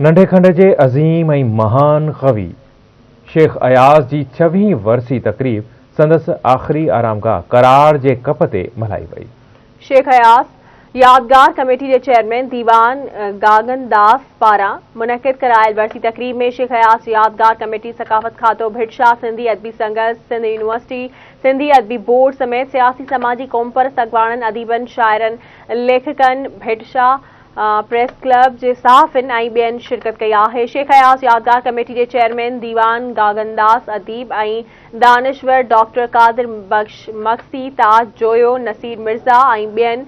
ننڍي کنڊ جي عظيم ۽ مهان ڪوي شيخ اياز جي ڇويهين ورسي تقريب سندس آخري آرامگاهه ڪراڙ جي ڪپ تي ملهائي وئي. شيخ اياز يادگار ڪميٽي جي چيئرمين ديوان گاگن داس پاران منعقد ڪرايل ورسي تقريب ۾ شيخ اياز يادگار ڪميٽي، ثقافت کاتو، ڀٽ شاهه سنڌي ادبي سنگت، سنڌ يونيورسٽي، سنڌي ادبي بورڊ سميت سياسي سماجي قومپرست اڳواڻن، اديبن، شاعرن، ليکڪن، ڀٽ شاهه پريس ڪلب جي صحافين ۽ ٻين شرڪت ڪئي آهي. شيخ اياز يادگار ڪميٽي جي چيئرمين ديوان گاگنداس، اديب ۽ دانشور ڊاڪٽر قادر بخش مگسي، تاج جويو، نصير مرزا ۽ ٻين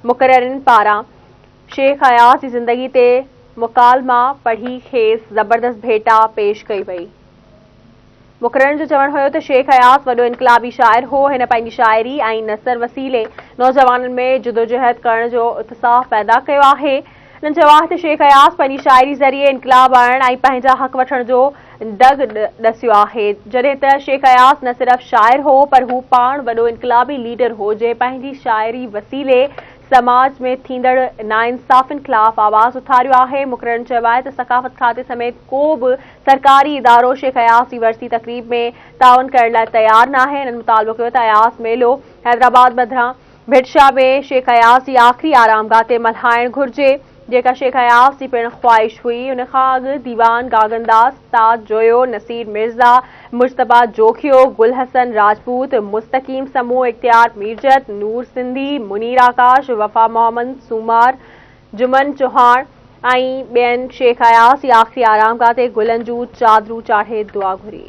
مقررين پاران شيخ اياز جي زندگي تي مڪالما پڙهي کيس زبردست ڀيٽا پيش ڪئي وئي. مقررن جو چوڻ هيو ته شيخ اياز وڏو انقلابي شاعر هو، هن پنهنجي شاعري ۽ نثر وسيلي نوجوانن ۾ جدوجهد ڪرڻ جو اتساهه پيدا ڪيو آهي. هنن چيو آهي ته شيخ اياز پنهنجي شاعري ذريعي انقلاب آڻڻ ۽ پنهنجا حق وٺڻ جو دڳ ڏسيو آهي. جڏهن ته شيخ اياز نه صرف شاعر هو پر هو پاڻ وڏو انقلابي ليڊر هو جنهن پنهنجي شاعري وسيلي سماج ۾ ٿيندڙ ناانصافين خلاف آواز اٿاريو آهي. مقررن چيو آهي ته ثقافت کاتي سميت ڪو به سرڪاري ادارو شيخ اياز جي ورسي تقريب ۾ تعاون ڪرڻ لاء تيار ناهي. هنن مطالبو ڪيو ته اياز ميلو حيدرآباد بدران ڀٽ شاهه ۾ شيخ اياز جي آخري آرامگاهه تي ملهائڻ گهرجي. جيڪا شيخ اياز جي پڻ خواهش هئي. ان کان اڳ ديوان گاگنداس، تاج جويو، نصير مرزا، مجتبيٰ جوکيو، گل حسن راجپوت، مستقيم سمون، اختيار ميرجت، نور سنڌي، منير آڪاش، وفا محمد سومار، جمن چوهاڻ ۽ ٻين شيخ اياز جي آخري آرامگاهه تي گلن جون چادرون چاڙهي دعا گهري.